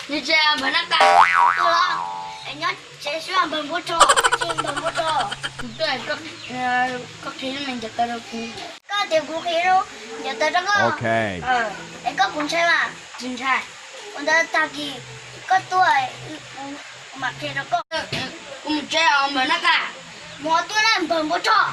Nws tsev npawg Nab Qa. Tuaj los, es nyob tsev xwb npawg Npua Rog, tsis npawg Npua Rog. Kuv tuaj, koj qhia lub me ncaws taw rau kuv. Koj tias kuv qhia lub ncaws taw rau koj. Es koj puas ntshai mas? Tsis ntshai. Ua ntawd tag kis koj tuaj, kuv mam qhia rau koj. Kuv mus tsev os npawg Nab Qa. Mus tuaj na npawg Npua Rog.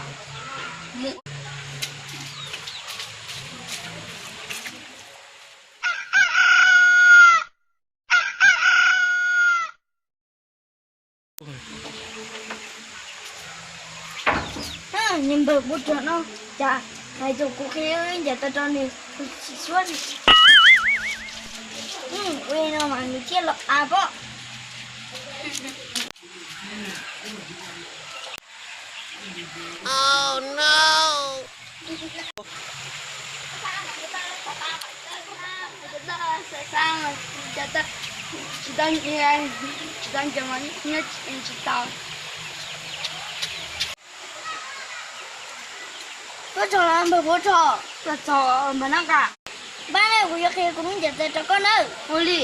Niag npawg Npua Rog no, cas hais tias kuv qhia lub ncaws taw rau nws, kuv tsis suab li. Ua li no mas nws thiaj los av pob. Tsis tau ncaws, nyob tsis tau. Tuaj txog los npawg Npua Rog? Tuaj txog npawg Nab Qa. Npab na, kuv yuav qhia kuv lub ncaws taw rau koj nawb. Ua li.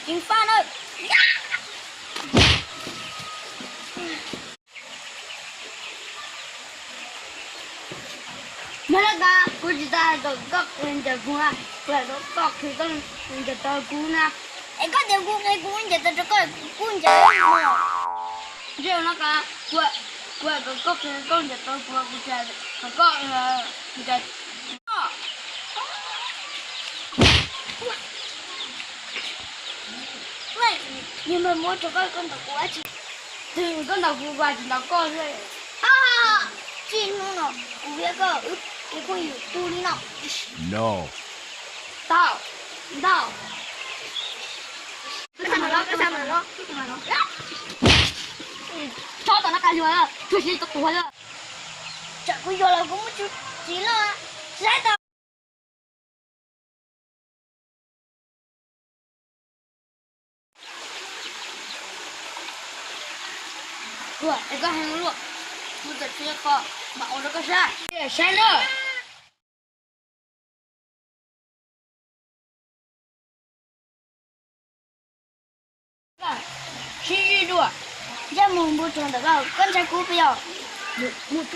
Ceev faj nawb. Npawg Nab Qa, kuv tsis tau hais kom koj qhia ncaws kuv na, kuv hais kom koj qhia koj ncaws taw kuv na. Es koj tias kuv qhia kuv ncaws taw rau koj, kuv ncaws. Ntsej Nab Qa, kuv hais kom koj qhia koj ncaws taw kuv, kuv tsis hais kom koj ncaws. Niag npawg Npua Rog, koj ntaus kuv dab tsi? Twb koj ntaus kuv, kuv tsis ntaus koj xwb. Txij hnub no kuv thiab koj wb phooj ywg tu li no. Ntau, ntau. Txhob tom Nab Qa yuag, tsuas siv tus tuag xwb. Tsam kuv yuag los kuv muab tsis tsis loj, saib tau. Tuag es koj hais luaj, kuv txawm tsis qhia koj mas ua rau koj saib, saib na. Sib ntsib dua, ncaj mus npua rog ntawm koj, koj ntshai kuv puas yog? Mus, mus,